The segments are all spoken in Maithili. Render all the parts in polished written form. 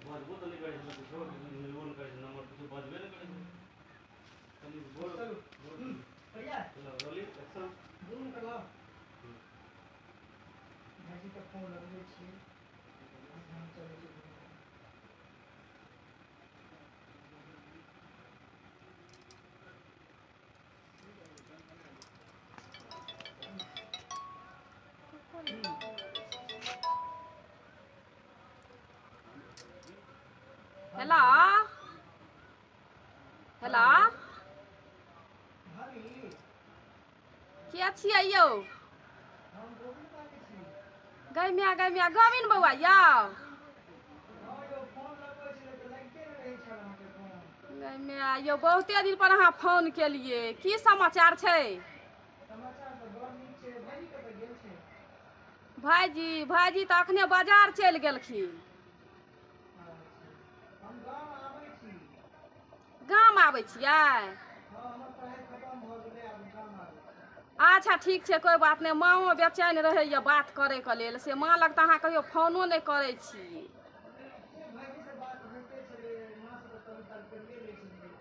बजबो तऽ नहि करै छै, कुछो मिलबो नहि करै छै, नंबर कुछो बजबे नहि करै छै। कनि बोल बोल। चलो, रोलिंग, एक्शन। भाईजीके फोन लगबै छी। हम चलै छी। हेलो हेलो, भाभी। के छियै यौ? हम गोविंद बाजै छी। गै माय, गै माय, गोविंद बौआ यौ? हँ यौ, फोन लगबै छलै तऽ लगिते नहि रहै छल अहाँके फोन। गै माय यौ, बहुते दिन पर अहाँ फोन केलियै, की समाचार छै? समाचार तऽ बड़ नीक छै। भाईजी कतऽ गेल छै? भाईजी, भाईजी तऽ अखने बाजार चलि गेलखिन। अच्छा, हम गाम आबै छी। गाम आबै छियै? हँ, हमर पढ़ाइ खतम भऽ गेलै, आब गाम आबै छी। अच्छा ठीक छै, कोइ बात नहि। माँओ बेचैन रहैए बात करैके लेल, से माँ लग तऽ अहाँ कहियो फोनो नहि करै छियै। से भाईजीसँ बात होइते छलै, माँसँ तऽ कभी काल करिए लै छलियै।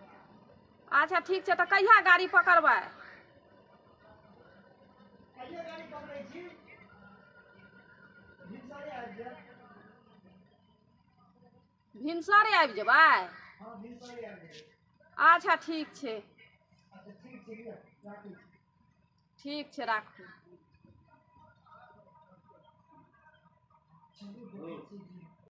अच्छा ठीक छै, तऽ कहिया गाड़ी पकड़बै? कहिया गाड़ी पकड़ै छी? भिनसरे आबि जायब। भिनसरे आबि जेबै? हँ, भिनसरे आबि जेबै। अच्छा ठीक छै। अच्छा ठीक छै, लिअ, राखै छी। ठीक छै, राखू। चलू, देखै छी जी।